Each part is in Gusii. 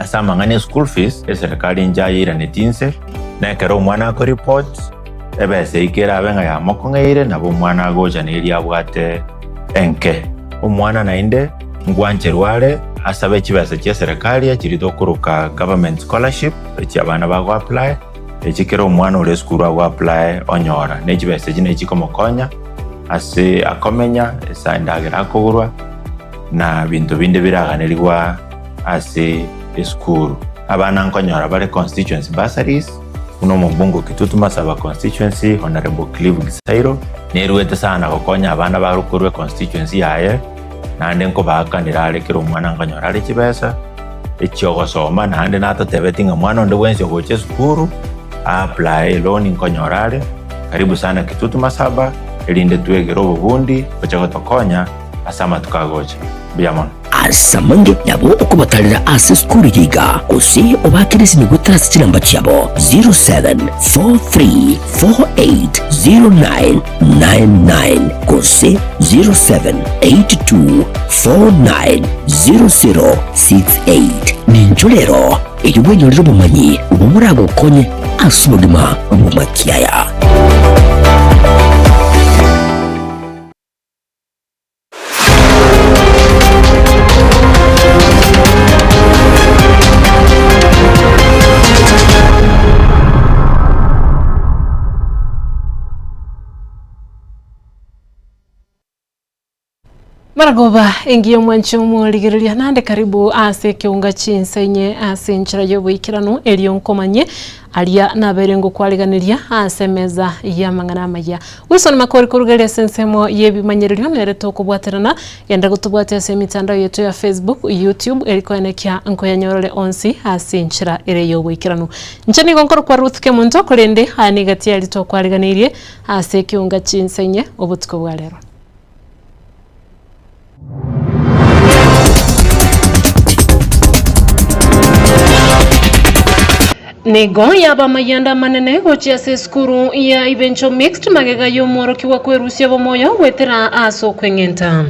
Ase amang'ana e school fees, eserekari inche ayeiraneti inse, na ekero omwana ako report, ebesa eyio kerabe ng'a yamokong'eire, nabo omwana agocha na eria abwate enke. Omwana naende ngwancherwa are asabe chibesa chia eserekari echiria tokoroka government scholarship, echi abana bago apply, echi kera omwana ore esukuru ago apply onyora. Ne chibesa echi nachi chikomokonya ase akomenya, ase endagera akogorwa, na binto binde biraganerigwa ase esukuru. Abana nkonyora bare constituency bursaries buna omobunge o Kitutu Masaba constituency Honourable Clive Gisairo neruete sana gokonya abana bare korwa econstituency yaye naende nkobaakanera are kera omwana nkonyora are chibesa echiogosoma naende natotebeti ng'a mwana onde bwensi ogocha esukuru a apply eloan nkonyora are. Karibu sana Kitutu Masaba erinde twegere obobundi gocha gotokonya ase amatuko agocha. Mbuya mono. Ase amange nabo okobatarera ase esukuru eye iga, gose obaakere esimi goetera ase chinamba chiabo 0743480999 gose 0782490068. Nincho rero erio bwenyorere obomanyi obwo boragokonye ase obogima bw'amakiaya. Maragoba engiya omwanchi omorigereria naende karibu ase ekeunga chinsa inye ase enchera y'oboikeranu erio nkomanye Aria nabeire ngokwariganeria ase emeza y'amang'ana amaya. Wilson Makori korugeria ase ensemo y'ebimanyererio nere tokobwaterana. Genda gotobwatia ase emitandao yaito ya Facebook, YouTube eri koenekia nkoyanyorore onsi ase enchera ere y'oboikeranu. Inche nigo nkorokwa Ruth Kemunto korende aya nigati aria tokwariganeirie ase ekeunga chinsa inye obotuko bwa rero. Nigo yaba amayanda amanene gochia ase esukuru ya Ibencho Mixed magega y'omworokigwa kwerusia obomoyo goetera ase okweng'enta.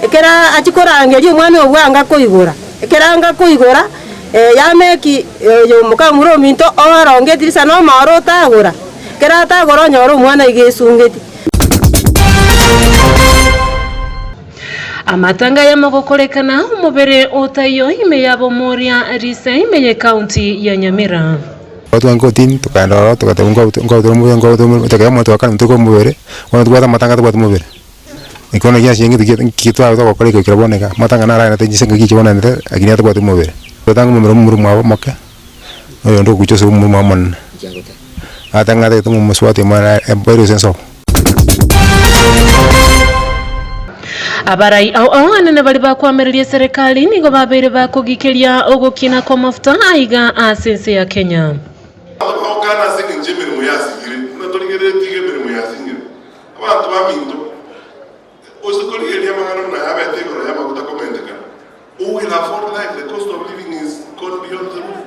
Ekero achia korangeria omwana oyo bwango akoigora, ekero anga koigora, yameki oyo mokamura ominto oaronge edirisa na omoro otagora, ekero atagora onyore omwana iga esungeti. Amatanga ayamo gokorekana omobere otaiyo ime y'abomoria rise ime y'ecounty ya Nyamira. Twatwara nkotini tokaenda ororo togateba nkogote nkogotere omobere nkogotere omobere tokeba omonto twakana intwe tokore omobere, bono tobwate amatanga tobwate omobere. Ekero naki ase eng'encho ki nki tware togokora goikera bono iga, amatanga naro agenderete chinsa engaki echi bono agenderete lakini atobwati omobere. Twatanga omomura omomura omwabo omoke, na oyonde ogocha ase omomura omwabo omonene. Agatanga atagete omosubati omwana abaire ase ensoko. Abarai ao ao anene baria bakoamereria eserekari nigo babeire bakogikeria ogokina kw'amafuta aiga ase ense ya Kenya. Abanto bagokana ase engencho y'emeremo yasinyire, buna torigereretie iga emeremo yasinyire. Abanto baminto, ose korigereria amang'ana buna ayabete igoro y'amaguta komentekana, who will afford life, the cost of living is gone beyond the roof.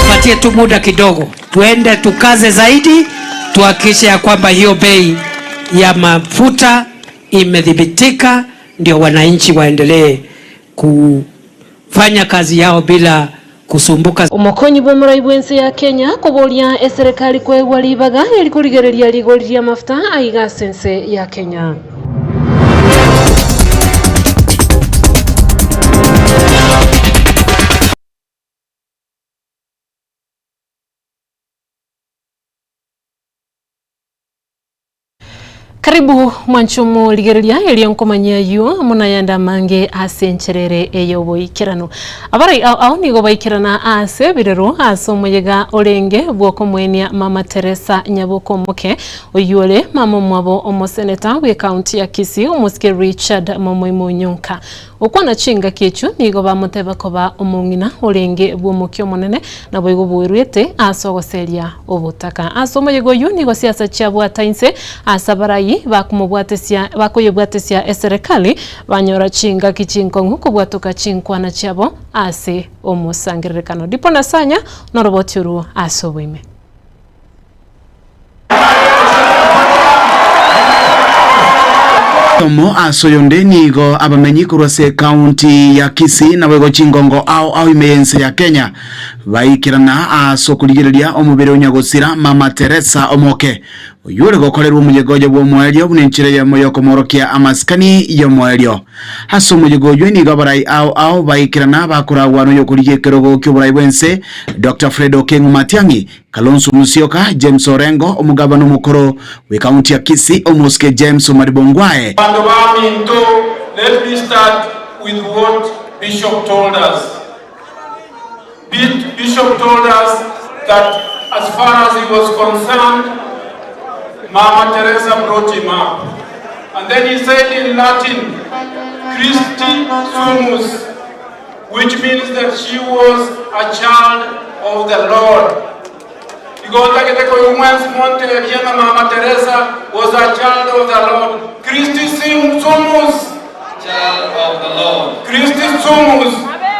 Tupatie tu muda kidogo, tuende tukaze zaidi, tuhakikishe ya kwamba hiyo bei ya mafuta imedhibitika, ndio wananchi waendelee kufanya kazi yao bila kusumbuka. Omokonyi bw'omorai bw'ense ya Kenya koboria eserekari koegwa ribaga eri korigereria rigori ri'amafuta aiga ase ense ya Kenya. Karibu mwanche omorigereria erio nkomanyia ayio amo nayande amange ase enchera ere ey'oboikeranu. Abarai ao ao nigo baikerana ase ebirero ase omoyega orenge bw'okomoenia Mama Teresa Nyaboke Omoke, oyio ore mama omwabo omoseneta bw'ecounty ya Kisii omosike Richard Momoima Onyonka. Gokwana chingaki echio nigo bamoteba koba omong'ina orenge bw'omokia omonene, naboigo bweruete ase ogoseria obotaka. Ase omoyega oyio nigo siasa chiabwata inse ase abarai bakomobwatesia bakoyebwatesia eserekari banyora chingaki chinkong'u kobwatoka chinkwana chiabo ase omosangererekano. Dipo Nasanya noroboti orwo ase oboime. Oyomo ase oyonde nigo abamenyi korwa ase ekaunti ya Kisii naboigo chingongo ao ao ime y'ense ya Kenya baikerana ase okorigereria omobere o nyagosira Mama Teresa Omoke oyio ore gokorerwa omoyega oye bw'omoerio buna enchera eyemo y'okomorokia amasikani y'omoerio. Ase omoyega oyio nigo abarai ao ao baikerana bakoragwa noyokorigia ekerogo ki'oborai bw'ense Doctor Fred Okeng'o Matiang'i Kalonzo Musyoka, James Orengo, omogabana omokoro bw'ekaunti ya Kisii, Omosike James Omariba Ongwae. Banto baminto, let me start with what Bishop told us. Bishop told us that as far as he was concerned, Mama Teresa brought him up. And then he said in Latin, Christi sumus, which means that she was a child of the Lord. Igo ntagete koigwa mwensi montebie ng'a Mama Teresa was a child of the Lord. Christi sumus. Child of the Lord. Christi sumus,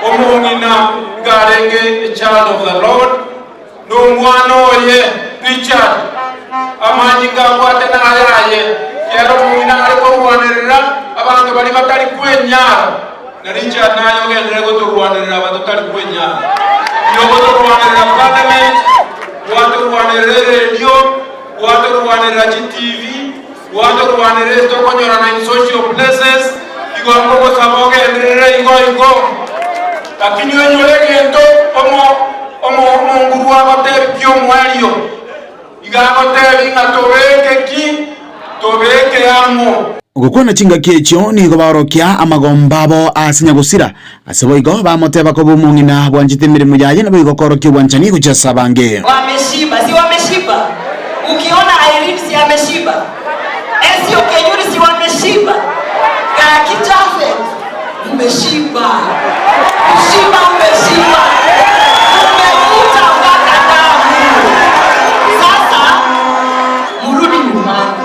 omong'ina iga arenge a child of the Lord, na omwana oye Richard, amanyinga abwate nayaye, kiagera omong'ina are korwanerera abanto baria batari kwenyara. Na Richard naye ogenderere gotorwanerera aba totari kwenyara. Inwe ogotorwanerera parliament, gwatorwanerera eredio, gwatorwanerera chitivi, gwatorwanerera ase tokonyorana in social places, igo nkogosaba ogenderere igo igo. Lakini onyore egento omo omo omonguru agotebi kiomoerio, Iga agotebi ng'a tobeke ki? Tobeke amo. Gokwana chingaki echio nigo baorokia amagomba abo ase nyagosira, ase boigo bamoteba koba omong'ina bwanchete emeremo yaye naboigo koorokia obwanchani gochia ase abange. Wameshiba, si wameshiba? Ukiona Irene si ameshiba? Esio Kenyuri si wameshiba? Gaki Jafet umeshiba. Kushiba umeshiba. Umevuta mpaka damu. Sasa murudi nyumbani.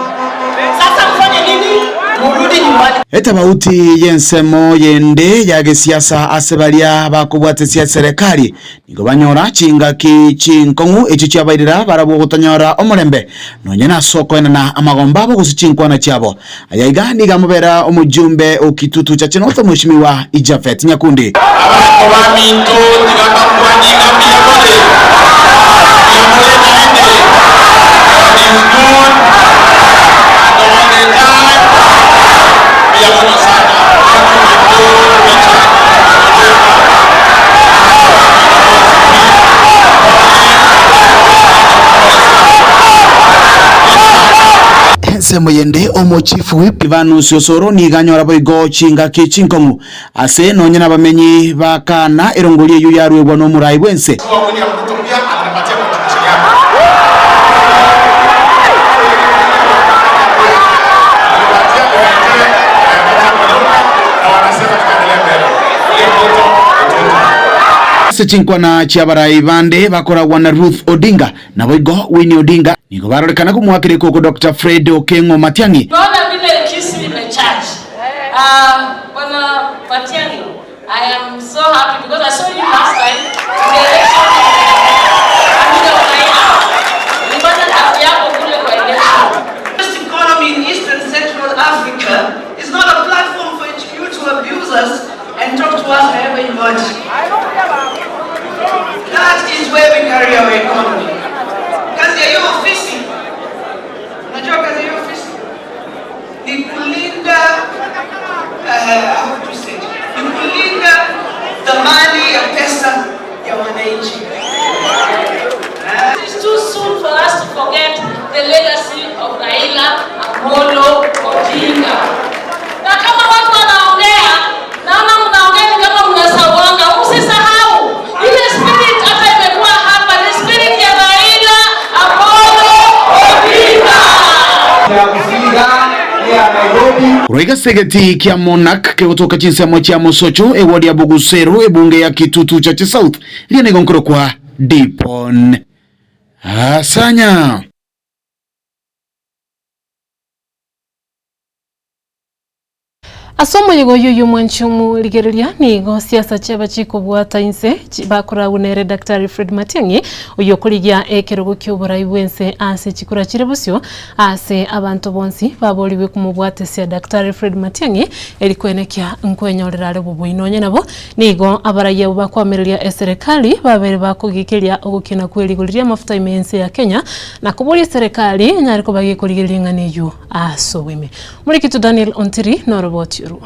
Sasa mfanye nini? Murudi nyumbani. Etabauti y'ensemo yende ya gesiasa ase baria bakobwatesia eserekari Nigo banyora chingaki chinkong'u echio chiabairera barabwo gotanyora omorembe, nonya nase okoenana amagomba abo gose chinkwana chiabo. Aya iga nigo amobera omojumbe o Kitutu Chache North Mweshimiwa Japhet Nyakundi. Abanto baminto tiga mbakwanie ng'a mbuya more, mbuya more naende, God is good and all the time, mbuya mono sana, Omonto Richard Ensemo yende omochifu whip Ivanus Osoro nigo anyora boigo chingaki chinkong'u ase nonya nabamenyi ba Kana erongori eyio yaruegwa nomorai bwense. Ase chinkwana chi'abarai bande bakoragwa na Ruth Odinga naboigo Winnie Odinga nigo barorekana komoakera ekoko Doctor Fred Okeng'o Matiang'i. Tunaona vile Kisii imecharge. Ah, Bwana Matiang'i, I am so happy because I saw you last time in the election. Amina Raila. Nilipata kazi yako kule kwa election. This economy in East and Central Africa is not a platform for you to abuse us and talk to us however you want. That is where we carry our economy. Kazi ya hiyo ofisi, unajua kazi ya hiyo ofisi ni kulinda uh, how to say, ni kulinda thamani ya pesa ya wananchi. It is too soon for us to forget the legacy of Raila Amolo Odinga. Na kama watu wanaongea, naona mnaongea ni kama mnasahauanga. Msisahau ile spirit hata imekuwa hapa ni spirit ya Raila Amolo Odinga. Korwa egesegeti kia Monarch kegotoka chinsemo chia Mosocho, eward ya Buguseru, ebunge ya Kitutu Chache South, eria nigo nkorokwa Dipon Asanya. Ase omoyega oyio oyio omorigereria nigo siasa chiaba chikobwata inse bakoragwa nere Daktari Fred Matiang'i oyio okorigia ekerogo kioborai bwense ase chikura chire bosio ase abanto bonsi baborigwe komobwatesia Daktari Fred Matiang'i eri kwenekia nkwenyorera are obobui nonye nabo nigo abarai abwo bakoamereria eserekari babere bakogikeria ogokina kwe rigori ri'amafuta ime y'ense ya Kenya na koboria eserekari enyare koba gekorigereria eng'ana eyio ase obwime. Morikitu Daniel Ontiri noroboti orwo.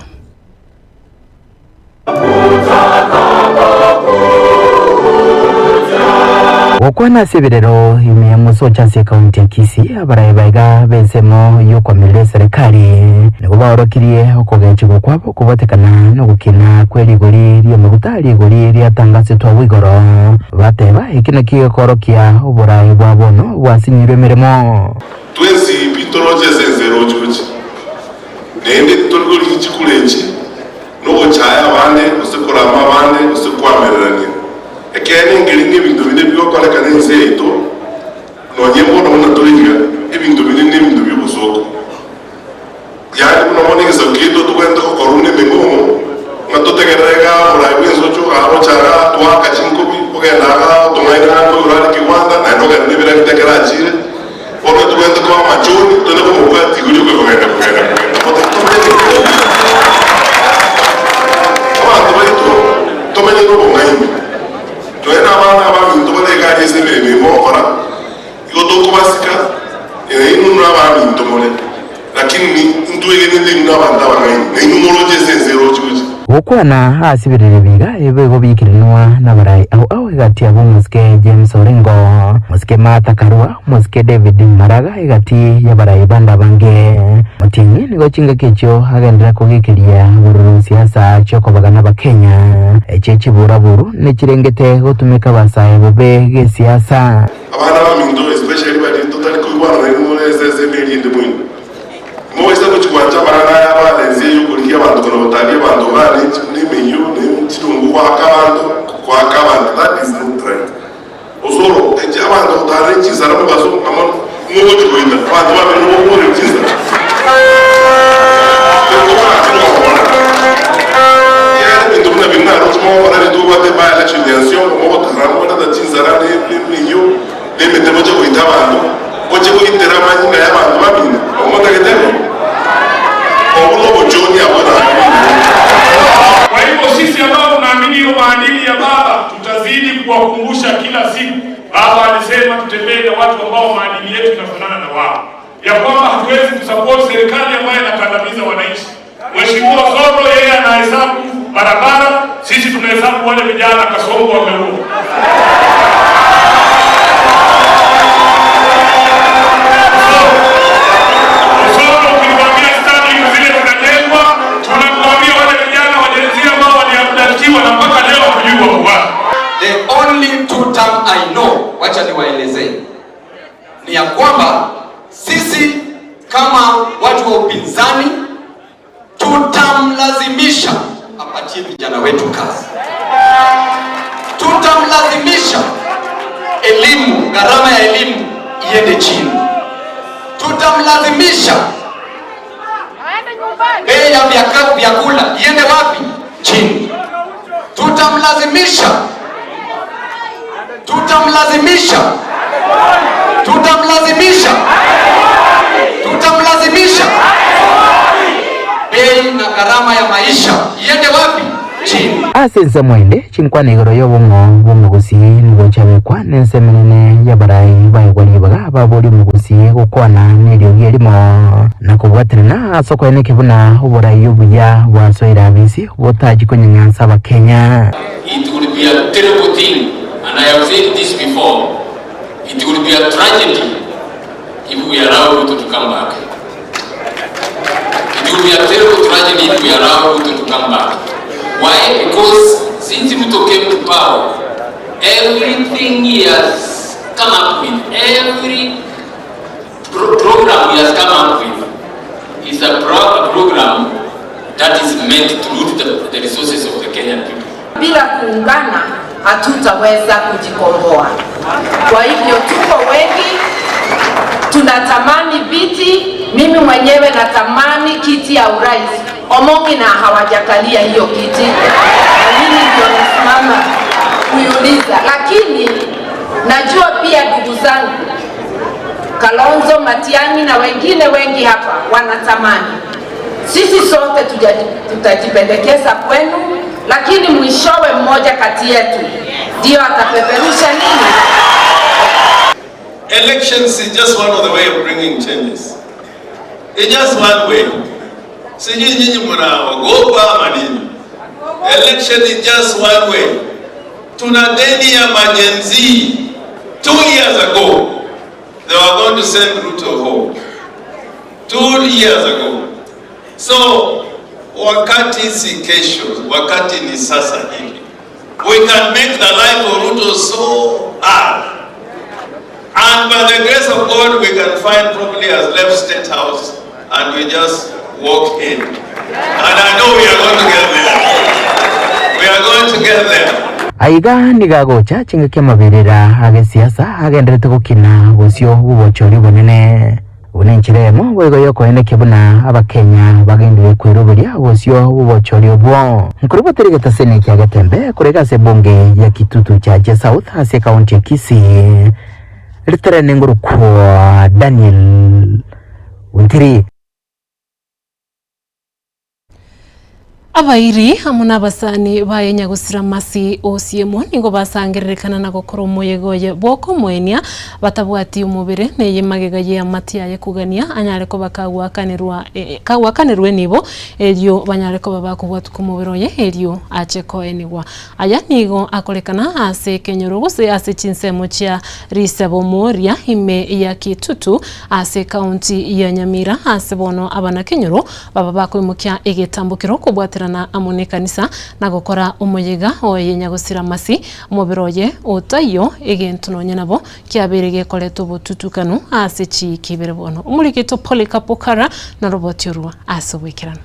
Gokwana ase ebirero ime ya Mosocho ase ekaunti ya Kisii, abarayi baiga b'ensemo y'okoamerera eserekari nigo baorokirie okogechigwa kwabo kobatekana nogokina kwe rigori ri'amaguta rigori riatangasetwe agwo igoro, bateba eki nakio gekorokia oborayi bwa bono bwasinyirwe emeremo. Twensi pi toroche ase ense ere ochoche, naende titori korigia chikura echi nogochaya abande, gose korama abande, gose koamererania. Ekeene nkeri ng'a ebinto binde bigokorekana ense yaito, nonye mbono buna tore iga, ebinto binde nebinto bi'obosooku. Yaani buna bono egesaku kiaito togwenerete gokora buna emeng'omo, ng'a totegerere iga omorai bw'ense oche ogaroche igaa twaka chinkobi, ogenda igaa otong'aina igaa koigoro are kegwanda, naende ogenda nebiragita ekero achire. Bono togwenerete koba amachoni, tonyare komobwatia igoro rioka kogenda kogenda kogenda. Bono tomenye Abanto baito tomenye nobong'aini. Nonya nabana abaminto bare iga aria ase emeremo eye mogokora, Igo tokobasika, ee, inwe nabaminto more, lakini ntwegenete inwe nabanto abang'aini, na inwe moroche ase ense eroche gochia. Gokwana ase ebirero ebi iga ebibe igo biikeranwa nabarai ao ao egati yabo omosike James Orengo, omosike Martha Karua, omosike David Maraga egati y'abarai bande abange. Matiang'i nigo chingaki echio agenderera kogekeria bororo siasa chi'okobagana abakenya, echio chiburaburu nechirengete gotumeka abasae bobe gesiasa. Abana baminto, especially baria totari koigwana nainwe more ase ensemo eria ende moino, timobaisa gochia gwancha amang'ana aya abana ense eye y'okorigia abanto kona gotaria abanto igaa ne nemeyio ne chidongo goaka abanto goaka abanto that is not right. Osoro echi abanto gotara ne chinsara mobaso amo mogochia goita abanto babere nobokore chinsara. Ekiagera ebinto buna biria naroche mogokora rituko obwate by election ya Nsiongo mogotara moreta chinsara ne emeyio na emete moche goita abanto, moche goitera amanyinga y'abanto bamino, abwo motagete ng'o? Obwo nobochoni abwo naende. Kwa hivyo sisi ambao tunaamini hiyo maadili ya baba tutazidi kuwakumbusha kila siku. Baba alisema tutembee na watu ambao maadili yetu inafanana na wao, ya kwamba hatuwezi kusupport serikali ambayo inakandamiza wananchi. Mheshimiwa Soro yeye anahesabu barabara, sisi tunahesabu wale vijana Kasongo wameua. Osoro ukituambia stadium zile zinajengwa, tunakuambia wale vijana wa Gen Z ambao waliabductiwa na mpaka leo hatujui wako wapi. The only two term I know, wacha niwaelezee, ni ya kwamba sisi kama watu wa upinzani tutamlazimisha apatie vijana wetu kazi, tutamlazimisha elimu, gharama ya elimu iende chini, tutamlazimisha bei ya vyakula iende wapi? Chini. Tutamlazimisha, tutamlazimisha, tutamlazimisha, tutamlazimisha bei na gharama ya maisha iende wapi? Chini. Ase ensemo ende, chinkwana igoro y'obong'o bw'omogusii nigo chiabekwa nensemo enene y'abarai baegwa ribaga baboria omogusii gokwana neriogi erimo na kobwaterana ase okoeneki buna oborai obuya bwasoire abisi botachi konyang'ansa Abakenya. It will be a terrible thing, and I have said this before, it will be a tragedy if we allow Ruto to come back. It will be a terrible tragedy if we allow Ruto to come back. Why? Because since Ruto came to power, everything he has come up with, every program he has come up with, is a program that is meant to loot the resources of the Kenyan people. Bila kuungana hatutaweza kujikomboa. Kwa hivyo tuko wengi, tunatamani viti. Mimi mwenyewe natamani kiti ya urais. Omong'ina hawajakalia hiyo kiti na mimi ndio nasimama kuiuliza, lakini najua pia ndugu zangu Kalonzo, Matiang'i na wengine wengi hapa wanatamani sisi sote tutajipendekeza kwenu, lakini mwishowe mmoja kati yetu ndio atapeperusha nini. Elections is just one of the way of bringing changes. It's just one way. Sijui nyinyi mnaogopa ama nini? Election is just one way. Tuna deni ya ma-Gen Z. 2 years ago, they were going to send Ruto home. 2 years ago. So, wakati si kesho, wakati ni sasa hivi. We can make the life of Ruto so hard. And by the grace of God, we can find probably has left State House and we just walk in. And I know we are going to get there. We are going to get there. Aiga nigagocha chingaki amabirira agesiasa agenderete gokina gosio obochori obonene buna enchera emo boigo yokoenekia buna abakenya bagendire kwiroberia gosio obochori obwo nkuru boteregete ase kia getembe korega ase ebunge ya Kitutu Chache South ase ekaunti ya Kisii riterene ngorokwa Daniel Wintiri. Abairi amo na abasani baye nyagusira masi osiemo nigo basangererekana na gokora omoyega oye bwokomoenia batabwati omobere neye magega ye amati aye kugania anyare koba kagwakanirwa eh, kagwakanirwe nibo erio banyare koba bakobwatuka omobere oye erio ache koenigwa aya nigo akorekana ase ekenyoro gose ase chinsemo chia risebo moria ime ya Kitutu ase ekaunti ya Nyamira ase bono abanakenyoro baba bakoimokia egetambokero kobwaterana amo na ekanisa na gokora omoyega oye nyagosira masi omobere oye otaiyo egento nonye nabo kiabere gekoreta obotutukanu ase chikibere bono omoriketo Polycarp Okara na roboti orwa ase oboikeranu.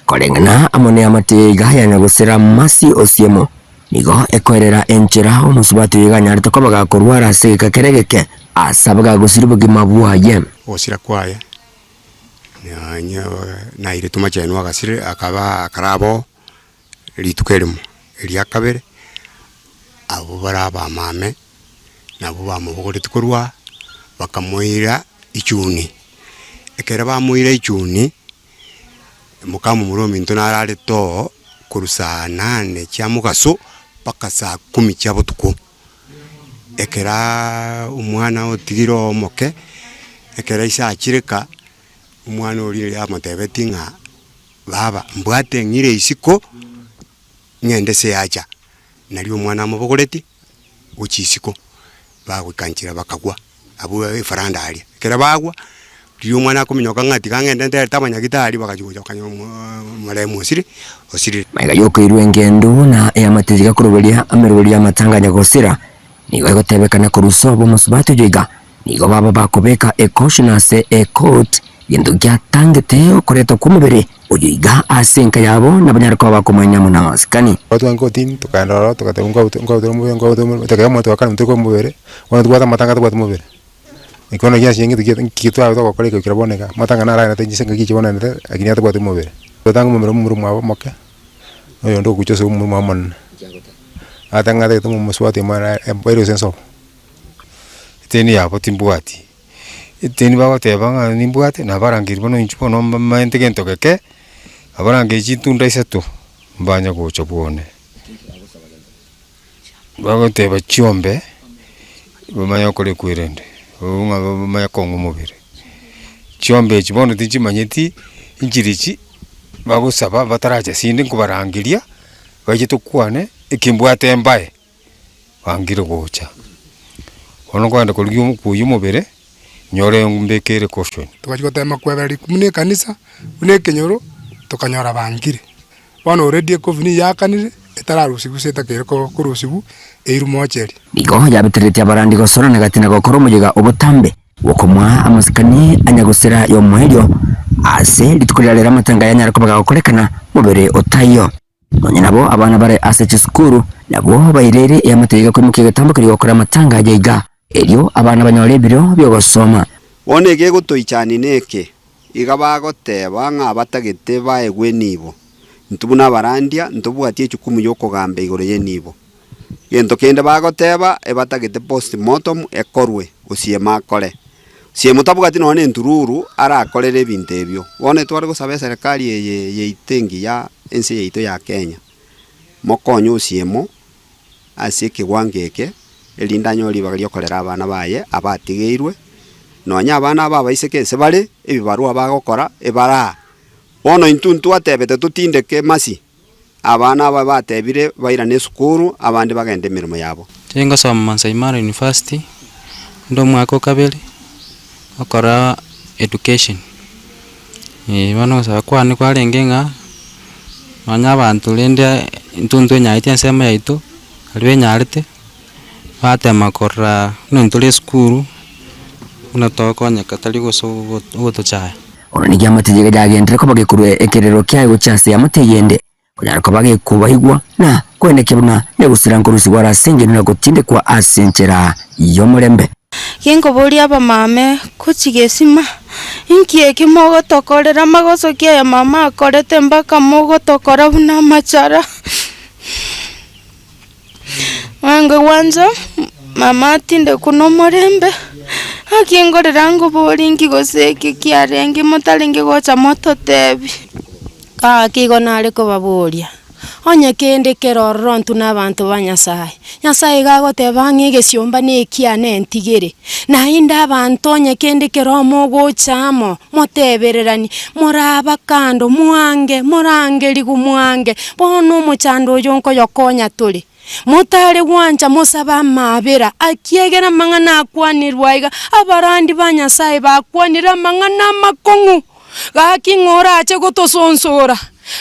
Koreng'ana amo ne amatiga ya nyagosira masi osiemo nigo ekoerera enchera omosubati oyo iganyarete koba gakorwara ase egeka kere egeke ase abagagosira obogima bwaye. Ogosira kwaye nairetwe machenwa agasire akaba akarabo rituko erimo eria kabere abwo bare abamame nabwo bamobogoreti korwa bakamoira ichuni ekero bamoira ichuni mokamomura ominto nararete oo korwa saa nane chia mogaso mpaka saa kumi chia botuko. Ekeraa omwana otigire omoke, ekero ise achireka, omwana oria riria amotebetie ng'a baba mbwate ng'ire isiko, ng'ende ase eacha, nario omwana amobogoreti gochia isiko, bagoika nchera bakagwa abwo efaranda aria. Ekero bagwa, riria omwana akominyoka ng'a tiga ng'ende nterete abanyagitari bagachia gocha bakanyora omoremu osire osirire. Magega yokoirwa engendo na eamate rigakoroberia ameroberi y'amatanga nyagosira, nigo egotebekana korwa sobo omosubati oyo iga nigo baba bakobeka ecaution ase ecourt gento giatangete okoretwa kw'omobere oyo iga ase enka yabo nabanyare koba bakomoenia amo namasikani. Twatwara kotini tokaenda ororo togateba nkwabute nkwabute omobere nkwabute omobere ekero omonto akare tokwa omobere, bono tobwate amatanga tobwate omobere. Ekero naki ase eng'encho ki ki twabete togokora ekero bono iga, amatanga naro agenderete chinse ngaki echi bono agenderete lakini atabwati omobere. Totanga omomura omomura omwabo omoke, na oyonde ogocha ase omomura omwabo omonene. Atang'ate atagete omosubati omwana baire gose nsobo. Eteni yabo timbwati, eteni bagoteba ng'a nimbwate nabarangeria bono inche bono mbamente gento geke, nabarangeria chintunda isato, mbanye gocha bwone. Bagoteba chiombe, bamanye gokora ekwerende, ng'a bamanye kong'a omobere. Chiombe echi bono tinchimanyeti, nchirichi, bagosaba bataracha sinde nkobarangeria, baiche tokwane, eki mbwate mbae. Bangire gocha. Bono nkoenda korigia omokuyi omobere, nyore mbekere caution. Togachia gotema kwebera rikumu na ekanisa, buna ekenyoro, tokanyora bangire. Bono already ecoffin nigo yakanire, etararusiwu ase etakeire korusiwu, eirwe mocheri. Nigo yabetereretie abarandi gosorana gati na gokora omoyega o botambe bw'okomoa amasikani anyagosera y'omoerio ase rituko riria rero amatanga yanyare koba gagokorekana mobere otaiyo. Nonya nabo abana bare ase chisukuru nabwo bairere eamate iga koimokia egetambo keria gokora amatanga aya iga, erio abana banyore ebiro bi'ogosoma. Bono egegotoichania neke, Iga bagoteba ng'a abatagete baegwe enibo. Intwe buna abarandia ntobwati echukumu y'okogamba igoro y'enibo. Gento kende bagoteba ebatagete postmortem ekorwe osiemo akore. Osiemo tabwati nonya na entururu arakorere ebinto ebio. Bono etware gosaba eserekari eye yaito engiya ense yaito ya Kenya, mokonye osiemo ase ekewango eke erinde anyore ribaga riokorera abana baye abatigeirwe, nonya abana aba abaiseke ase bare, ebibarua bagokora ebaraa. Bono intwe ntwatebete totindeke masi, abana aba batebire bairane esukuru, abande bagende emeremo yabo. Inche ngosoma Maasai Mara University, inde omwaka o kabere, gokora education. Bono ogosaba kwane kwarenge ng'a, nonye abanto rende intwe ntwenyaete ensemo yaito, baria benyarete, batema korora buna intwe tore esukuru, buna togokonyeka tari gose ogotochaya. Oro nigo amate nigo yagenderere koba gekorua ekerero kiaye gochia ase amate eyende, konyara koba gekobaigwa na koenekia buna nyagusira nkorusigwa are ase engencho na gotindekwa ase enchera y'omorembe. Ginkoboria abamame gochia gesima, inki eki mogotokorera amagoso ki aya mama akorete mpaka mogotokora buna amachara? Mange gwancha mama atindekwe nomorembe, gaki nkorera nkoboria inki gose eke kiarenge motarenge gocha mototebi. Gaki igo nare kobaboria, onye kende kere ororo intwe na abanto ba Nyasae, Nyasae iga agoteba ng'a egesiomba nekiane ntigere, naende abanto onye kende kere omogocha amo, motebereranie, moraba kando, mwange, morangerigwe mwange, bono omochando oyo nkoyokonya tore. Motare gwancha mosabe amaabera, akiagera amang'ana akwanirwe aiga, abarandi ba Nyasae bakwanire amang'ana amakong'u. Gaki ng'o orache gotosonsora?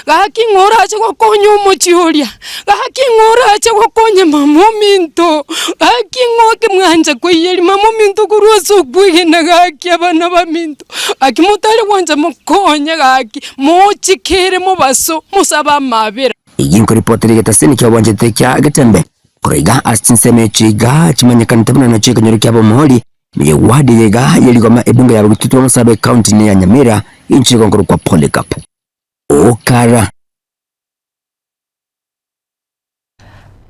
Gaki ng'o orache gokonya omochie oria? Gaki ng'o orache gokonya mama ominto? Gaki ng'o kimwancha koiyeria mama ominto korwa ase okwegena gaki abana baminto? Gaki motari gwancha mokonye gaki, mochikere mobaso, mosabe amaabera. Eyio nkoripotera egetasini ki'obwanchete kia Getembe, korwa iga ase chinsemo echi iga chimanyekanete buna nachio ekenyoro kia Bomohori, Ewadi eye iga ye rigoma ebunge ya Bogetutu Omosabe County ne ya Nyamira inche igo nkorokwa Polycarp Okara.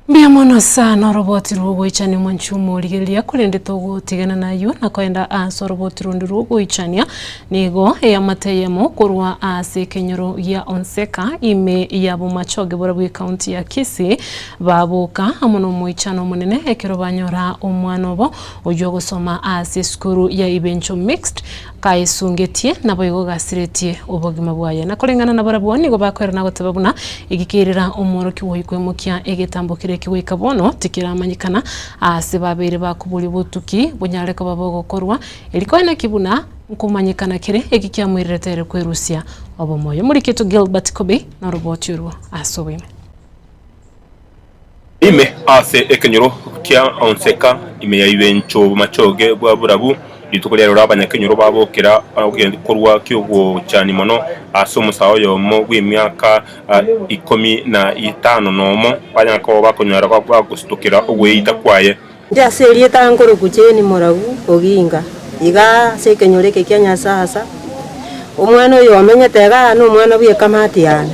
Mbuya mono sana oroboti rw'ogoichania omwanchuma origereria korende togotigana nayio na koenda ase oroboti rundi rw'ogoichania nigo eamate eyemo korwa ase ekenyoro gia Onseka ime ya Bomachoge borabwo ekaunti ya Kisii baboka amo nomoichano omonene ekero banyora omwana obo Oyio ogosoma ase esukuru ya Ibencho Mixed kaesungetie naboigo gasiretie obogima bwaye. Na koreng'ana nabarabwo nigo bakoerana goteba buna egekeerera omworokigwa oyio koimokia egetambo keria eke goika bono tikeramanyekana aase babeire bakoboria obotuki bonyare koba bogokorwa eri koeneki buna nkomanyekana kere eki kiamoirerete ere kwerusia obomoyo. Omorikito Gilbert Kobei noroboti orwo ase oboime. Ime ase ekenyoro kia Onseka, ime ya Ibencho Bomachoge bwa Burabu, rituko ria rero abanyakenyoro babokera korwa ki'ogochani mono ase omosae oyomo bw'emiaka ikomi na etano nomo, banyara koba bakonyora bagositokera ogweita kwaye. Inche ase erieta nkorokwa Jane Moragu Oginga, iga ase ekenyoro eke kia Nyasasa, omwana oyo omenyete igaa nomwana bw'ekamati yane.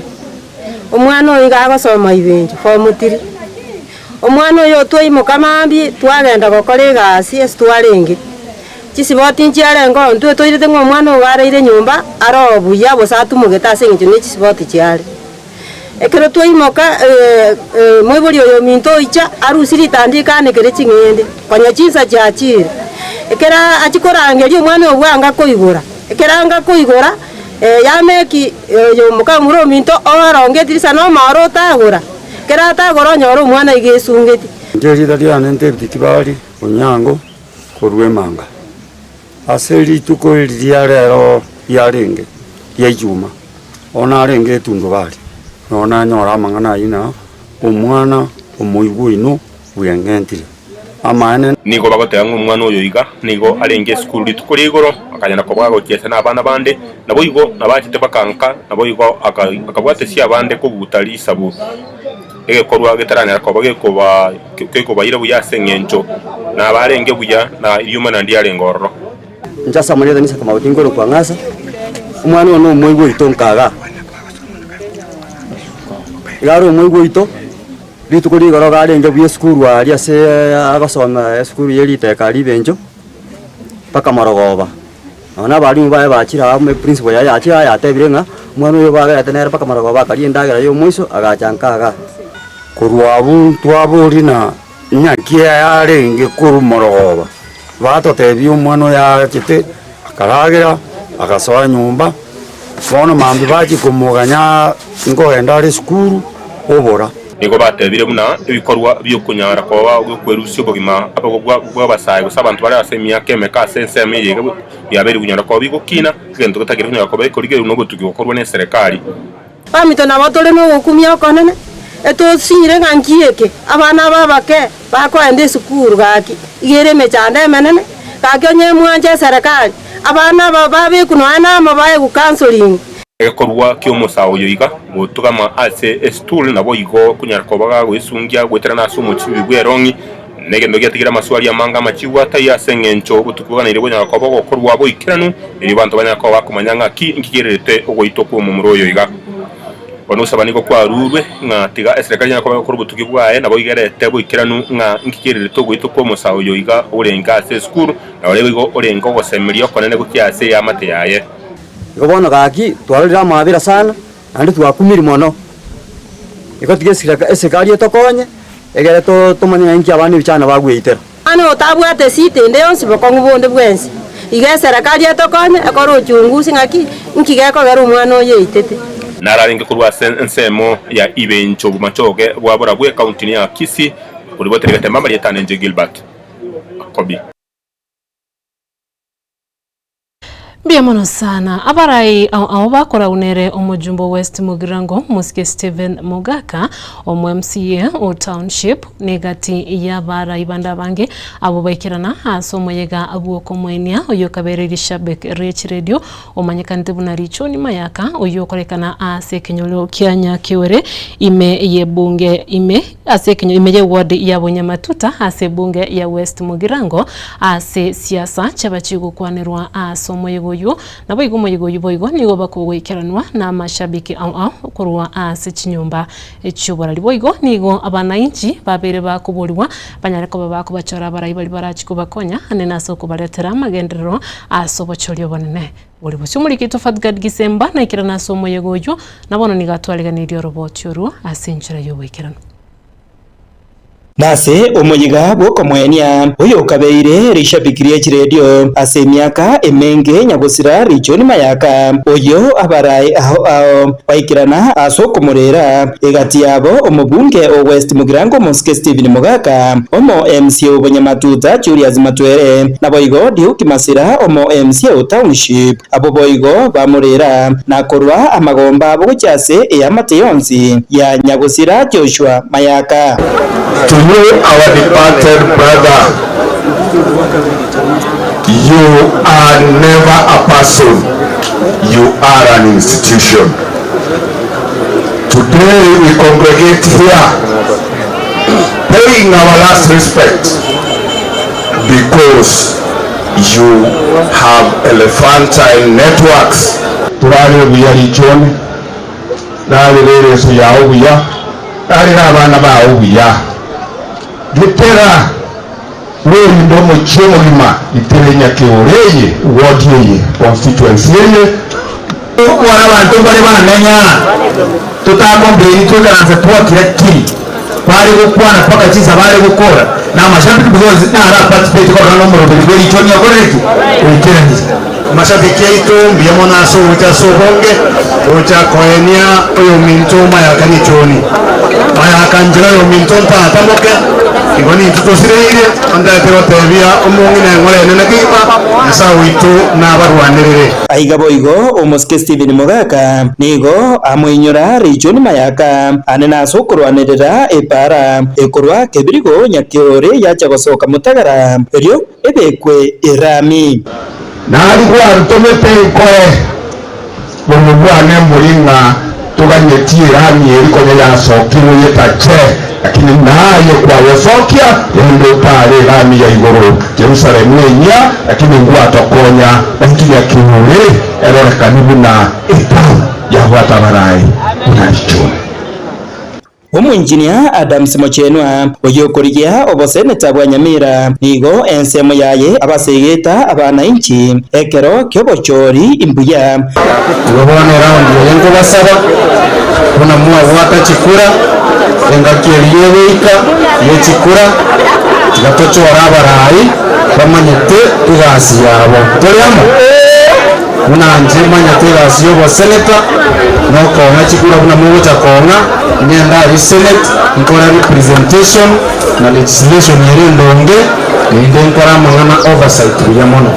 Omwana oyo iga agosoma Ibencho form three. Omwana oyo twaimoka mambia twagenda gokora egasi ase twarenge, chisiboti nchiarenge oo intwe toirete ng'a omwana ogo araire nyomba are oo buya gose atumogete ase eng'encho ne chisiboti chiare. Ekero twaimoka moibori oyo ominto oicha arusie ritandiko anekere ching'ende, konya chinsa chiachire. Ekero achia korangeria omwana oyo bwango akoigora, ekero anga koigora. Yameki oyo mokamura ominto oaronge etirisa na omoro otagora, ekero atagora onyore omwana iga esungeti. Inche erieta riane David Kibali Onyango korwa Emanga. Ase rituko eri ria rero riarenge ria Ijumaa, bono narenge etundubari, nabo nanyora amang'ana ayio ng'a omwana omoigwa oino bweng'entire. Amaene. Nigo bagoteba ng'a omwana oyo iga nigo arenge esukuru rituko ria igoro, akanyara koba agochiesa nabana bande, naboigo nabachete bakanka, naboigo akabwatesia abande kobuta risabu egekorwa getaranyara koba gekobaira buya ase engencho nabarenge buya, na riomana ndiarenge ororo. Inche ase amarieta Isaac Mabuti nkorokwa Ng'asa. Omwana oyo na omoigwa oito nkaga. Iga are omoigwa oito, rituko rigoro iga arenge buya esukuru aria ase agosoma esukuru ya eriteka aria Ibencho, mpaka marogoba. Nonya na abalimu baye bachire amo eprinciple yaye yachire aa yatebire ng'a, omwana oyo bagerete nere mpaka marogoba akaria endagera ya omoiso agacha nka igaa. Korwa abwo ntwaboria na ng'aki yarenge korwa morogoba, batotebia omwana oyo achete akaragera, agasoa nyomba, bono mambia bachia komoganya nkogenda are esukuru, obora. Nigo batebire buna ebikorwa bi'okonyara koba gw'okwerusia obogima bw'abasae gose abanto bare ase emiaka emeke ase ensemo eye iga biabeire konyara koba bigokina, egento getakeire konyara koba gekorigererwa nobotuki gokorwa neserekari. Baminto nabo tore nogokumia okonene, etosinyire ng'a nki eke abana aba abake bakoenda esukuru gaki, iga ere emechando emenene, gaki onye mwanche eserekari, abana aba babekwe nonya na amo baegwe counselling. Egekorwa ki'omosae oyo iga gotugama ase esitool naboigo konyara koba gagoesungia goeterana ase omochibi bw'erong'i, negento giatigire amaswali amange amachibu ataiyo ase engencho obotuki boganeire bonyara koba ogokorwa boikeranu, erio abanto banyare koba bakomanya ng'aki inki kererete ogoitwa kw'omomura oyo iga. Bono ogosaba nigo kwarurwe, ng'a tiga eserekari enyare koba egokora obotuki bwaye, naboigo erete boikeranu ng'a inki kererete ogoitwa kw'omosae oyo iga orenge ase esukuru, na ore boigo orenge ogosemeria okonene gochia ase eamate yaye. Igo bono gaki twarorire amaabera sana, naende twakumiri mono. Igo tiga esiraka eserikari etokonye, egere to tomanye ng'a inki abana ebichana bagweitera. Mani otabwate esita ende yonsi bokong'u bonde bwensi, iga eserekari etokonye ekore uchunguzi ng'aki nki gekogera omwana oyo eitete. Nararenge korwa ase ensemo ya Ibencho Bomachoge bwa Borabwo ekaunti ya Kisii, koribotera egetembe amarieta anenche Gilbert Akobi. Mbuya mono sana. Abarai ao ao bakoragwa nere omojumbe o West Mugirango Mosike Stephen Mogaka, omo MCA o Township, negati y'abarai bande abange abwo baikerana ase omoyega bw'okomoenia oyio okabereirie Shabik Rech Radio omanyekanete buna Richoni Mayaka oyio okorekana ase ekenyoro kia Nyakiwere ime y'ebunge ime ase ekenyoro ime y'eward ya Bonyamatuta ase ebunge ya West Mugirango Ase siasa chiaba chigokwanerwa ase omoyega oyio, naboigo omoyega oyio boigo nigo bakogoikeranwa na amashabiki ao ao korwa ase chinyomba chi'oborari. Boigo nigo abanainchi babeire bakoborigwa banyare koba bakobachora abarai baria barachi kobakonya ande nase okobaretera amagenderero ase obochori obonene bore bosio. Omoriki oito Fadgad Gisemba naikerane ase omoyega oyio, na bono nigo atwariganirie oroboti orwo ase enchera y'oboikeranu. Nase omoyega bw'okomoenia, oyokabeire rishabiki rie chiredio ase emiaka emenge nyagosira Richoni Mayaka, oyio abarae ao ao baikerana ase okomorera, egati yabo omobunge o West Mugirango Omosike Stephen Mogaka, omo MCA o Bonyamatuta Julius Matwere, naboigo Duke Masira omo MCA o Township. Abwo boigo bamorera, na korwa amagomba abo gochia ase eamate yonsi ya nyagosira Joshua Mayaka. To you our departed brother, you are never a person, you are an institution. Today we congregate here paying our last respect because You have elephantine networks. Torarere buya richoni, rarere ereso yao buya, rarere abana bao buya. Gitera bwerinde omochie omogima, gitera enyakeoro eye, ward eye, constituency eye. Okwana abanto mbare bang'anya, totakomplaini toikaranse twakira ki, bare gokwana mpaka chinsa bare gokora na amashabiki because naro aparticipate korora ng'a omoroberi bwe richoni okorire ki? Oikeranire. Amashabiki aito mbuya mono ase ogocha ase obonge gocha koenia oyominto mayaka richoni. Mayaka nchera oyominto ntata moke, igo nintwe tosireire, ontaete gotebia omong'ina eng'ora enene kegima, Nyasae oito nabarwanerere. Aiga boigo omosike Stephen Mogaka nigo amoinyora Richoni Mayaka ane nase okorwanerera epaara ekorwa Kebirigo Nyakeore yacha gosoka Motagara erio ebekwe erami. Nari gwantomete nkoe bono bwane mbori ng'a toganyetie erami eri konya yasokirwe yetache. Lakini naye kwayesokia, rende otare erami ya igoro, Yerusalemu enyia, lakini ngwatokonya, naki nyakeure erorekani buna etamu yabwate abarai buna richuni. Omoinjinia Adams Mochenwa, oyio okorigia oboseneta bwa Nyamira, nigo ensemo yaye abasegeta abanainchi ekero ki'obochori imbuya. Igo bono eraundi eye nkobasaba, buna mwabwata chikura, engaki eria egoika ye chikura, tiga tochore abarai bamanyete egasi yabo. Tore amo? Buna inche manyete egasi y'oboseneta, nokong'a chikura buna mogocha kong'a, ngende aria Senate, nkore representation na legislation ere endonge, naende nkore amang'ana oversight buya mono.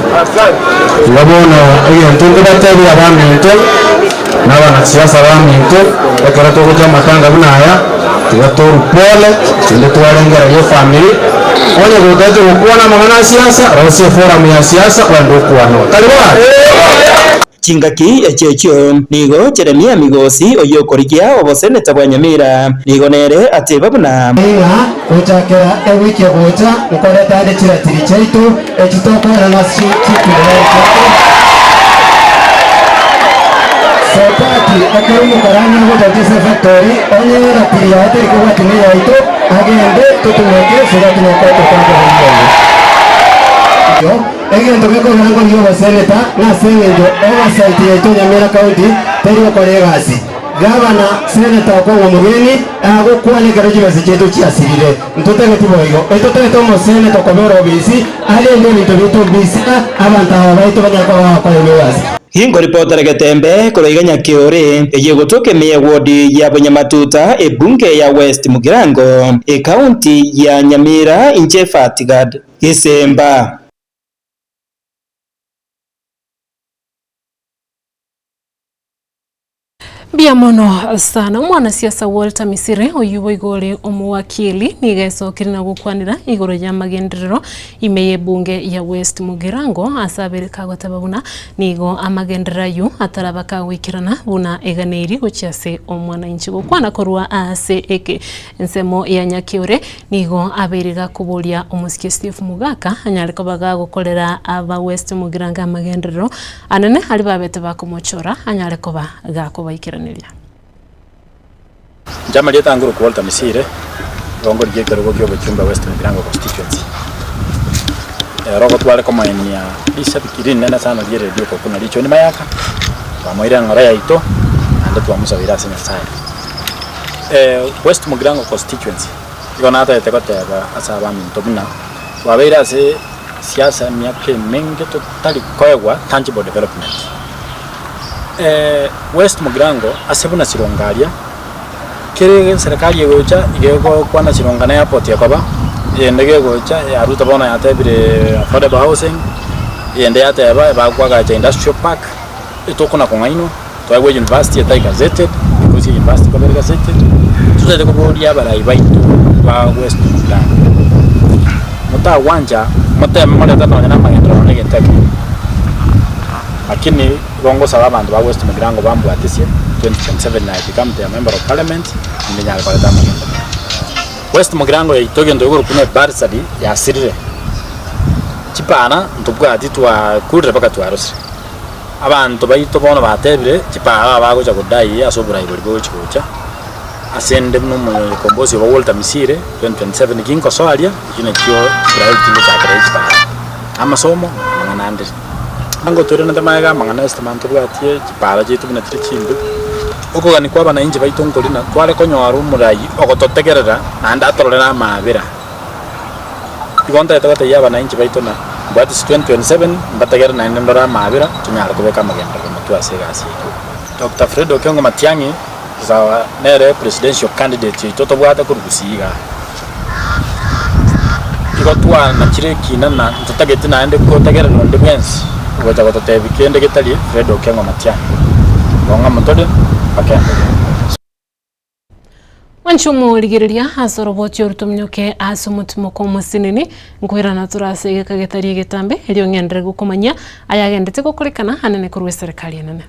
Igo bono egento nkobatebia abaminto, na abanasiasa baminto, ekero togocha amatanga buna aya, tiga torwe pole, naende twarengereria efamiri, onye gotagete gokwana amang'ana a siasa, rosia eforum ya siasa ogende okwane oo. Tari bono? Chingaki echio echio nigo Jeremia Migosi oyio okorigia oboseneta bwa Nyamira, nigo nere ateba buna. Ng'a gochakera ewiki egocha nkoreta ande chiratili chiaito echi tokoenana ase chikurera chiaito. Sotati ekero omokarani agocha gochia ase efactory onye eratili yaye teri kobwatia neyaito agende totumeke so that nyakoe tokoenana omoyo. Egento gekogera nkorigia oboseneta nase eng'encho oversight yaito Nyamira County teri gokora egasi. Gavana, Senator okong'wa omogeni agokwana ekero chibesa chiaito chiasirire. Ntotageti boigo. Etotagete omoseneta okobera obisi arende ebinto biaito bisa abanto aba baito banyare koba bagokora egasi. Ginkoripotera Getembe korwa iga Nyakeore, eye egotoka ime ye ward ya Bonyamatuta, ebunge ya West Mugirango, ecounty ya Nyamira inche Fatigad Gesemba. Mbuya mono sana. Omwanasiasa Walter Misire oyio boigo ore omowakili nigo esokire na gokwanera igoro y'amagenderero ime y'ebunge ya West Mugirango ase abere kagoteba buna nigo amagenderero ayio ataraba kagoikerana buna eganeiri gochia ase omwananchi. Gokwana korwa ase eke ensemo ya Nyakeore nigo abeire gakoboria omosike Steve Mugaka anyare koba gagokorera aba West Mugirango amagenderero Anene aria babete bakomochora anyare koba gakobaikeraneria. Inche amarieta ange korokwa Walter Misire, igo nkorigia ekerogo kia obochumbe West Mugirango Constituency. Ero igo tware komoenia risabiki rinene sana rie radio okokuna richoni mayaka, twamoire eng'ora yaito naende twamosabeire ase Nyasaye. West Mugirango Constituency, igo natagete goteba ase abaminto buna twabeire ase siasa emiaka emenge totari koegwa tangible development. West Mugirango ase buna Sironga aria, kere serikali egocha iga egokwana Sironga na airport ekoba, eyende gegocha ya Ruto bono yatebire affordable housing, eyende yateba bakwagacha industrial park, etokona kong'ainwa, twaegwa university etari gazetted, because university nkoba ere gazetted, totagete koboria abarai baito ba West Mugirango, motagwancha moteme morete nonye na amagenderero nonye na egento ekemo. Lakini igo ngosaba abanto ba West Mugirango bambwatisie 2027 I become their member of parliament naende nyare koreta amagenderero. West Mugirango yaito egento gekorokwa buna ebursary yasirire, chipara ntobwati twakurire mpaka twarosire. Abanto baito bono batebire chipara abagocha kodai ase oborai boria bogochi gocha, ase inde buna omokombosi obo Walter Misire 2027 ginkosoa aria, ekio nakio priority ngochakera ya chipara, amasomo amang'ana ande. Ngotoiranete magega amang'ana ase estima ntobwatie chipara chiaito buna chire chimbe, okogania kwa abananchi baito nkori na tware konyora omorai ogototegerera naende atororere amaabera. Igo ntagete gotebia abananchi baito ng'a mbwate ase 2027 mbategere naende ndore amaabera tonyare kobeka amagenderero motwe ase egasi yaito. Doctor Fred Okengo Matiang'i is our nere presidential candidate oito tobwate korwa Gusii igaa. Igo twanachire ekina na ntotageti naende gotegerera onde bwensi ogocha gototebia kende getari Fred Okengo Matiang'i. Igo ng'a motore mpaka embere. Mwanche omorigereria ase oroboti oru tominyoke ase omotimoko omosinini, nkoirana tore ase egeka getari egetambe, erio ng'enderere gokomanyia ayagendete gokorekana anene korwa eserekari enene.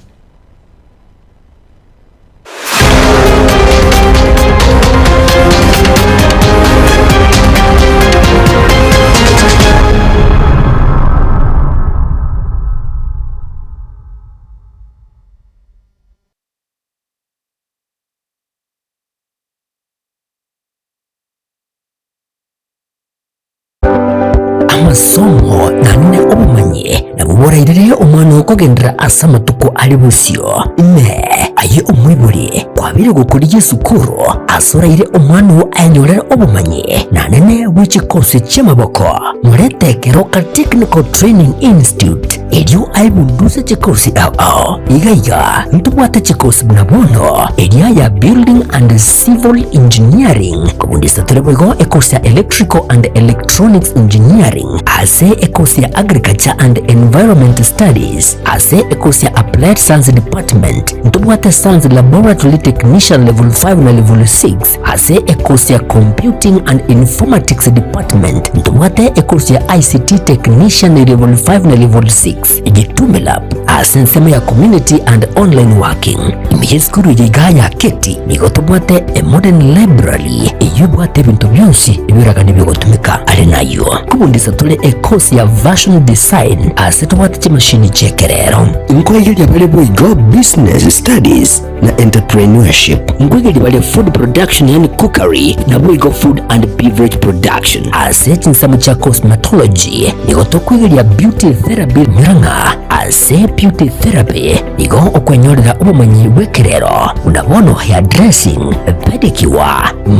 Amasomo naende obomanyi nabwo borairire omwana oo kogenderera ase amatuko are bosio. Inee! Aye omoibori, kwabeire gokorigia esukuru ase oraire omwana oo ayenyorere obomanyi naende bwe chikosi chi'amaboko? Morete Keroka Technical Training Institute erio aebunduse chikosi ao ao. Iga iga ntobwate chikosi buna bono eria ya Building and Civil Engineering, kobundisa tore boigo ekosi ya Electrical and Electronics Engineering, ase ekosi ya Agriculture and Environment Studies, ase ekosi ya Applied Science Department, ntobwate Science Laboratory Technician Level 5 na Level 6, ase ekosi ya Computing and Informatics Department, ntobwate ekosi ya ICT Technician Level 5 na Level 6, Gitume Lab ase ensemo ya Community and Online Working. Ime y'esukuru eye igaa ya Keti nigo tobwate a modern library eyio ebwate ebinto bionsi ebiragane bigotumeka. Are nayio nkobundisa tore ekosi ya Fashion Design ase tobwate chimashini chi'ekerero. Nkoegeria bare boigo Business Studies na Entrepreneurship. Nkoegeria bare Food Production yaani Cookery naboigo Food and Beverage Production. Ase chinsemo chia Cosmetology nigo tokwegeria Beauty Therapy nyora ng'a ase Beauty Therapy nigo okwenyorera obomanyi bw'ekerero buna bono hair dressing, pedicure,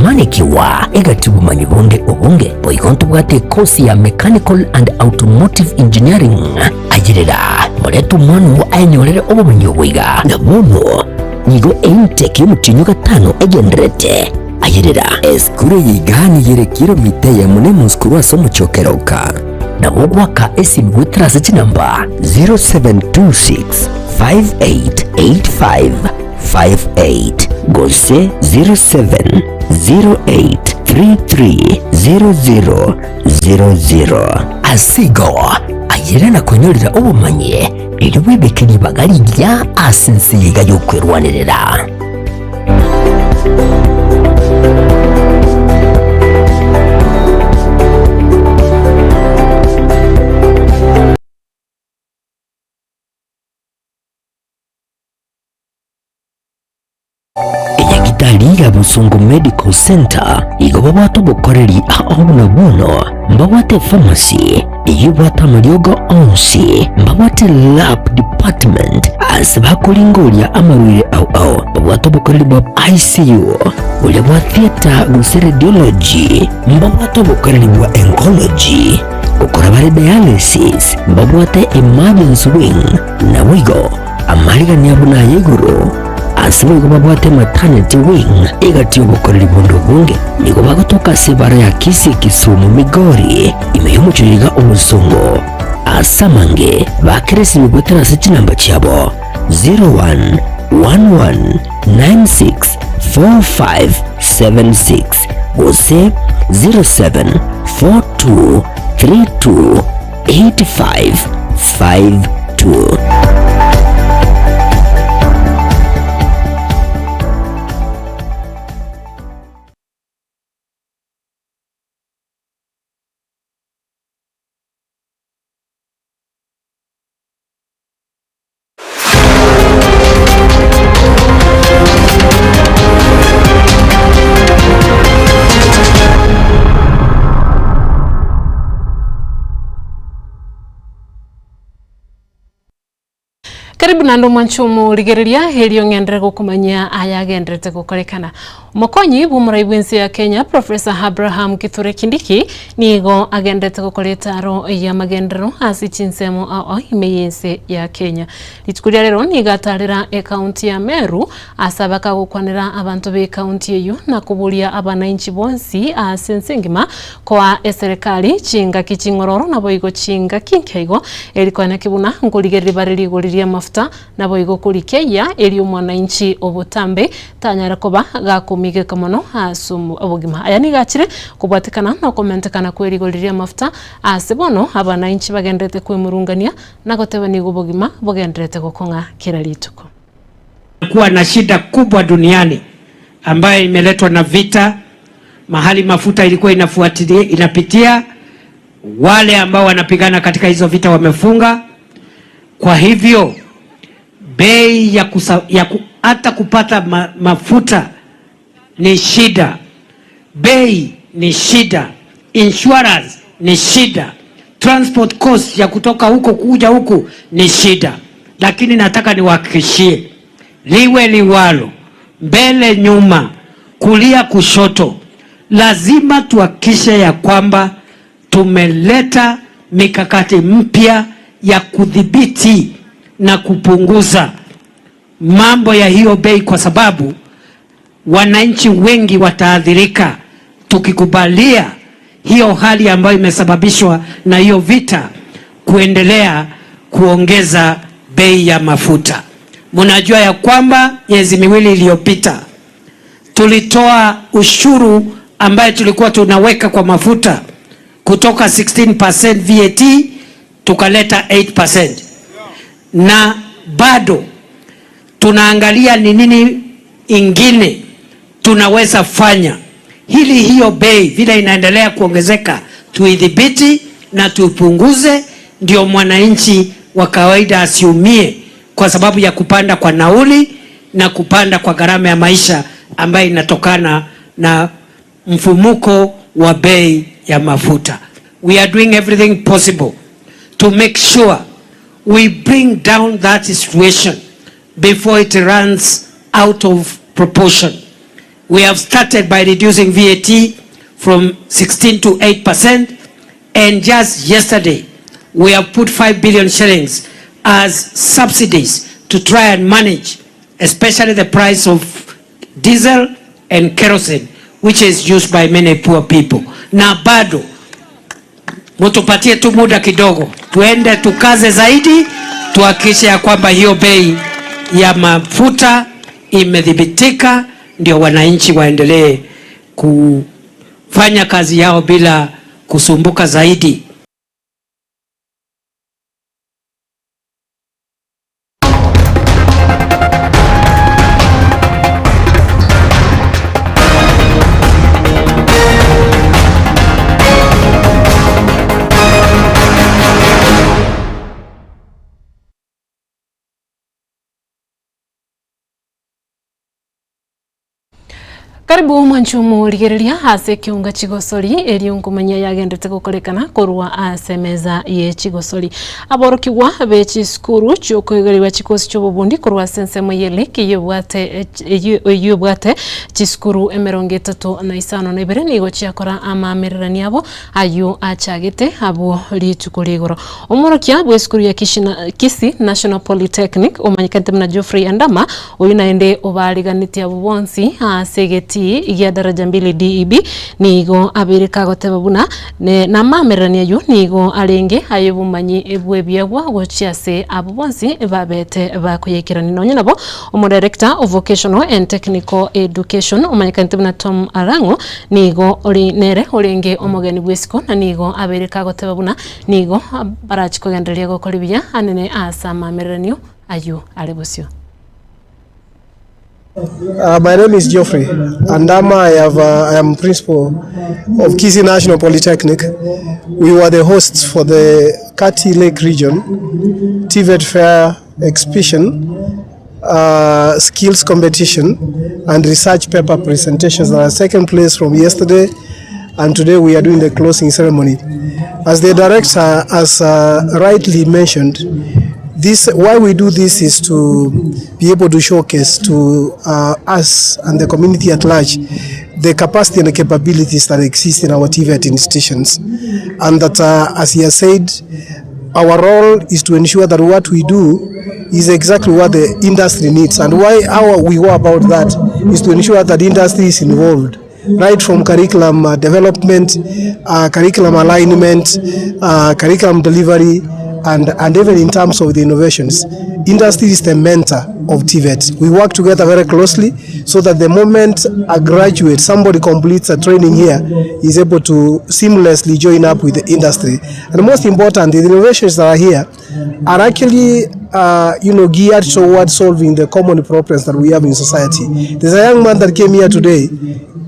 manicure egati obomanyi bonde obonge. Boigo ntobwate ekosi ya Mechanical and Automotive Engineering. Ayerera, morete omwana oo aenyorere obomanyi obo iga. Na bono nigo eintake y'omotienyi o gatano egendererete. Ayerera, esukuru eye iga nigo ere kilomita eyemo na enusu korwa ase omochie o Keroka. Nabo ogoaka esimi goetera ase chinamba 0726 5885 58 gose 0708 3300 00. Ase igo, ayere na konyorera obomanyi, erio bwebeke ribaga rigiya ase ense eye iga y'okwerwanerera. Enyagitari ya Bosongo Medical Centre igo babwate obokoreri ao buna bono mbabwate pharmacy eyio ebwate amariogo onsi, mbabwate lab department ase bakoringoria amarwaire ao ao, babwate obokoreri bwa ICU, boria bwa theatre gose radiology, mbabwate obokoreri bwa oncology, gokora bare dialysis, mbabwate emergency wing naboigo Amarigani abo naya igoro, ase boigo babwate maternity wing egati y'obokoreri bonde obonge. Nigo bagotoka ase ebara ya Kisii Kisumu Migori ime y'omochie iga Obosongo. Ase amange bakera esimi goetera ase chinamba chiabo 0111964576 gose 074232 8552. Karibu naende omwanche omorigereria erio ng'enderere gokomanyia aya agenderete gokorekana. Omokonyi bw'omorai bw'ense ya Kenya Professor Abraham Kithure Kindiki nigo agenderete gokora etaro y'amagenderero ase chinsemo ao ao ime y'ense ya Kenya. Rituko ria rero nigo atarera ekaunti ya Meru ase abe akagokwanera abanto b'ekaunti eyio na koboria abanainchi bonsi ase ense engima koa eserekari chingaki ching'ororo naboigo chingaki nkeigo eri koeneki buna nkorigereria bare rigori ri'amafuta naboigo korikeyia eri omwanainchi obotambe tanyare koba gakomigeka mono ase obogima. Aya nigo achire kobwatekana nokomentekana kwerigori ri'amafuta ase bono abanainchi bagendererete kwemurungania na goteba nigo obogima bogendererete gokong'a kera rituko. Kuwa na shida kubwa duniani ambayo imeletwa na vita, mahali mafuta ilikuwa inafuatilia inapitia, wale ambao wanapigana katika hizo vita wamefunga. Kwa hivyo bei ya, kusa, ya ku, hata kupata ma, mafuta ni shida, bei ni shida, insurance ni shida, Transport cost ya kutoka huko kuja huku ni shida, lakini nataka niwahakikishie liwe liwalo, mbele nyuma, kulia kushoto, lazima tuhakikishe ya kwamba tumeleta mikakati mpya ya kudhibiti na kupunguza mambo ya hiyo bei, kwa sababu wananchi wengi wataathirika tukikubalia hiyo hali ambayo imesababishwa na hiyo vita kuendelea kuongeza bei ya mafuta. Mnajua ya kwamba miezi miwili iliyopita tulitoa ushuru ambaye tulikuwa tunaweka kwa mafuta kutoka 16% VAT tukaleta 8%, na bado tunaangalia ni nini ingine tunaweza fanya hili hiyo bei vile inaendelea kuongezeka tuidhibiti na tuipunguze, ndio mwananchi wa kawaida asiumie kwa sababu ya kupanda kwa nauli na kupanda kwa gharama ya maisha ambayo inatokana na mfumuko wa bei ya mafuta. We are doing everything possible to make sure we bring down that situation before it runs out of proportion. We have started by reducing VAT from 16 to 8%, and just yesterday we have put 5 billion shillings as subsidies to try and manage, especially the price of diesel and kerosene, which is used by many poor people. Na bado mutupatie tu muda kidogo, tuende tukaze zaidi, tuhakikishe ya kwamba hiyo bei ya mafuta imedhibitika, ndio wananchi waendelee kufanya kazi yao bila kusumbuka zaidi. Karibu mwanche omorigereria ase ekeunga chigosori erio nkomanya yagenderete gokorekana korwa ase emeza ye chigosori. Aborokigwa be chisukuru chiokoigerigwa chikosi chiobobundi korwa ase ensemo ye lake eyio ebwate eyio ebwate chisukuru emerongo etato na isano na ibere nigo chiakora amaamererani abo ayio achagete abwo rituko ria igoro. Omworokia bw'esukuru ya Kisii National Polytechnic omanyekanete buna Geoffrey Andama, oyio naende obariganetie abwo bonsi ase egetii gia Daraja Mbili DEB, nigo abeire kagoteba buna namaamererani ayio nigo arenge ay'obomanyi bw'ebiegwa gochia ase abwo bonsi babete bakoyaikerania. Nonye nabo, Omodirector of Vocational and Technical Education omanyekanete buna Tom Arang'o nigo ore nere orenge omogeni bw'esiko na nigo abeire kagoteba buna nigo barachi kogendereria gokora buya anene ase amamereranio ayio are bosio. My name is Geoffrey Andama. I, have, I am principal of Kisii National Polytechnic. We were the hosts for the Kati Lake Region TVET Fair exhibition, skills competition, and research paper presentations that are taken place from yesterday, and today we are doing the closing ceremony. As the director has rightly mentioned, this why we do this is to be able to showcase to us and the community at large the capacity and the capabilities that exist in our TVET institutions, and that as he has said, our role is to ensure that what we do is exactly what the industry needs. And why how we go about that is to ensure that the industry is involved, right from curriculum development, curriculum alignment, curriculum delivery, and, and even in terms of the innovations. Industry is the mentor of TVET. We work together very closely so that the moment a graduate, somebody completes a training here, is able to seamlessly join up with the industry. And most important, the innovations that are here are actually you know, geared towards solving the common problems that we have in society. There's a young man that came here today,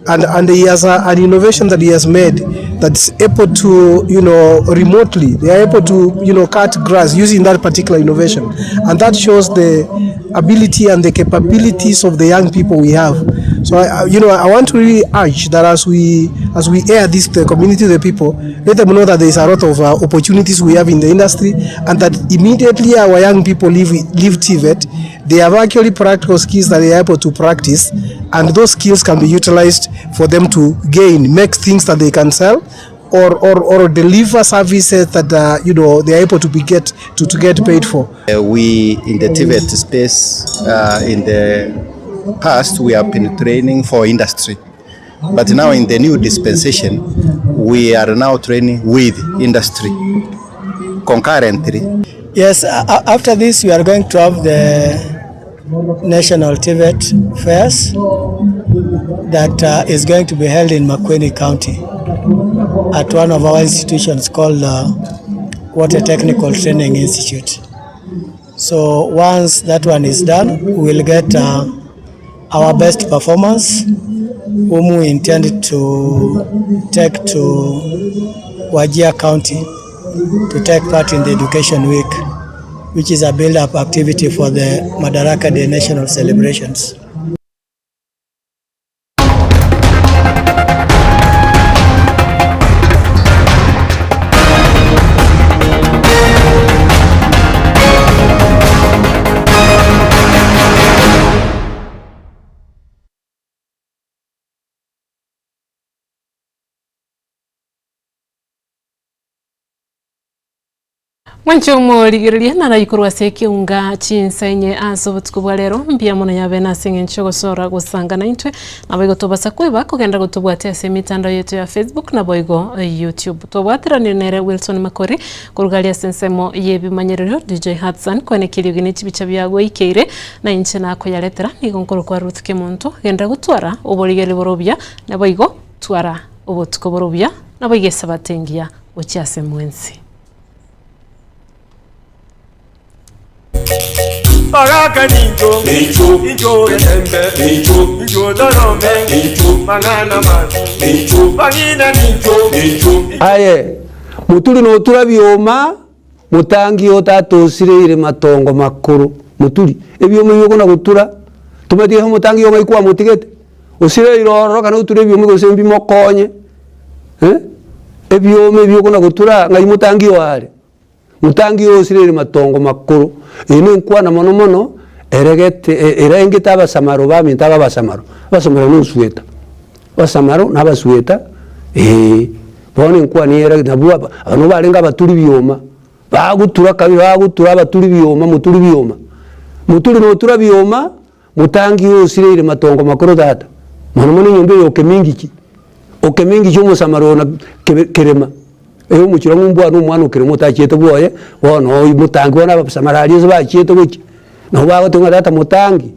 and, and he has a, an innovation that he has made that's able to, you know, remotely, they are able to, you know, cut grass using that particular innovation. And that shows the ability and the capabilities of the young people we have So I, you know, I want to really urge that as we as we air this to the community, the people, let them know that there is a lot of uh, opportunities we have in the industry, and that immediately our young people leave leave TVET, they have actually practical skills that they are able to practice, and those skills can be utilized for them to gain, make things that they can sell, or, or, or deliver services that uh, you know they are able to be get to, to get paid for. Uh, we in the TVET space uh, in the past we have been training for industry, but now in the new dispensation we are now training with industry concurrently. Yes, after this we are going to have the National TVET Fairs that uh, is going to be held in Makueni County at one of our institutions called uh, Water Technical Training Institute. So once that one is done, we will get uh, our best performance, whom we intend to take to Wajir County to take part in the Education Week, which is a build-up activity for the Madaraka Day national celebrations. Mwanche omorigereria naraikorwa ase ekeunga chinsa inye ase obotuko bwa rero mbuya mono yabe nase eng'encho ogosora gosanga naintwe naboigo tobasa kweba kogenda gotobwatia ase emitandao yetu ya Facebook naboigo YouTube. Tobwateranire nere Wilson Makori koruga aria ase ensemo y'ebimanyererio DJ Hudson koenekia eriogi ne chibicha biagoikeire na inche nakoyaretera nigo nkorokwa Ruth Kemunto genda gotwara oborigereria bore obuya naboigo twara obotuko bore obuya naboigo esabato engiya gochia ase mwensi. Baraka ninjo, ninjo, ninjo embe, ninjo, ninjo dorome, ninjo, mangana mazi, ninjo, bangina ninjo, ninjo. Aye, moturi notura bioma, motangi otatosireire matongo makoro, moturi, ebioma ebi okona gotura, tomanyeti gose omotangi ong'ai kwamotigete, osireire ororo kana oture ebioma gose mbimokonye, eh, ebioma ebi okona gotura ng'ai motangi oyo are. Motangi oyo osireire matongo makoro, eye nenkwana mono mono eregete erengete abasamaro baminto aba abasamaro, abasamaro na osueta, abasamaro na abasueta eh, bono enkwana eye eregete nabwo aba aba nabo barenge abaturi bioma, bagotura kabi bagotura abaturi bioma moturi bioma, moturi notura bioma, motangi oyo osireire matongo makoro tata, mono mono enyomba eye okemingichi. Okemingichi omosamaro ona kebe kerema, eye omochie ng'a ombwane omwana okerema otachiete bwoye, bono oywo motangi bono abasamaro aria ase bachiete gochia, nabo bagoteba ng'a tata motangi,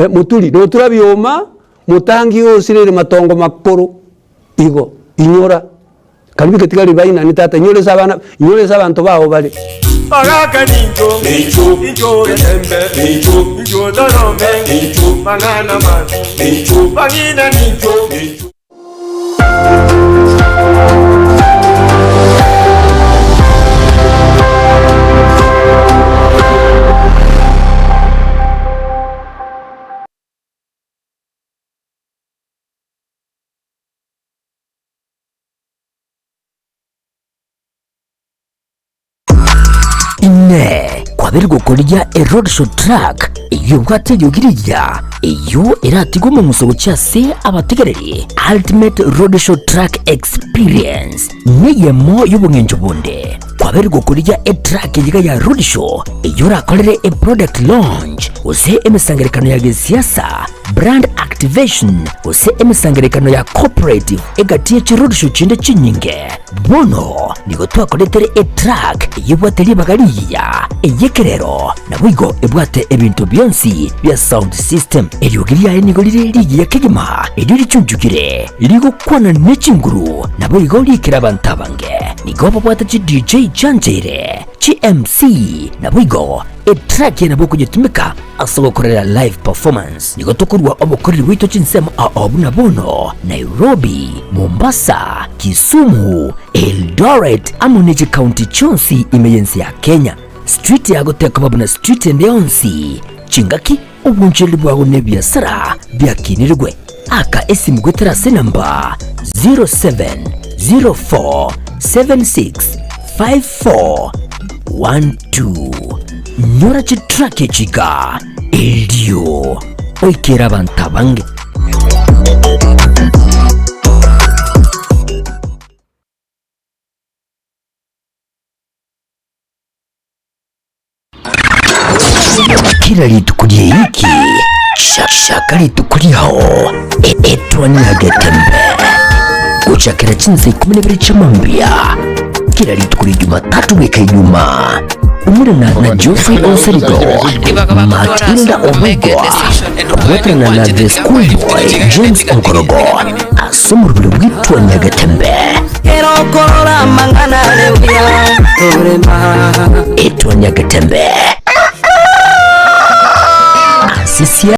moturi notura bioma, motangi osirere matongo makoro, igo, inyora. Karibu getigari bainani tata, inyora ase abana, inyora ase abanto bao bare. Baraka ninjo, ninjo, ninjo embe, ninjo, ninjo dorome, ninjo, mang'ana mazi, ninjo, bang'ina ninjo, ninjo. Inee! Kwabeire gokorigia eroadshow truck eyio ebwate eriogi rigiya, eyio eratigwe omong'uso gochia ase abategereri? Ultimate Roadshow Truck Experience neyemo y'obong'encho bonde. Kwabeire gokorigia etruck eyio iga ya roadshow eyio orakorere eproduct launch gose emesangererekano ya gesiasa, brand activation gose emesangererekano ya cooperative egati ye chiroadshow chinde chinyinge. Bono nigo twakoretere etruck eyio ebwate ribaga rigiya, ey'ekerero, naboigo ebwate ebinto bionsi bia sound system. Eriogi riaye nigo rire rigiya kegima, erio richunchukire, rigokwana ne chinguru, naboigo riikere abanto abange. Nigo babwate chi DJ chiancheire, chi MC, naboigo Etrack eye nabo okonyetumeka ase ogokorera live performance. Nigo tokorua obokoreri bwaito chinsemo ao buna bono, Nairobi, Mombasa, Kisumu, Eldoret amo ne chikaunti chionsi ime y'ense ya Kenya. Street yago tekoba buna street ende yonsi, chingaki, obonchereri bwago na ebiasara biakinirigwe. Aka esimu goetera ase enamba 0704765412. Nyora chitraki echi iga erio oikere abanto abange. Kila rituko ri'eiki chaka rituko riao etwani ya Getembe gochakera chinsa ikomi na ibere chia mambia kila rituko ria Jumatatu goika Ijumaa umure na, na Geoffrey Onsarigo Matilda Obegwa babwaterana na The Schoolboy James Onkorogo ase omoroberi bw'etwani ya Getembe etwani ya Getembe ase sia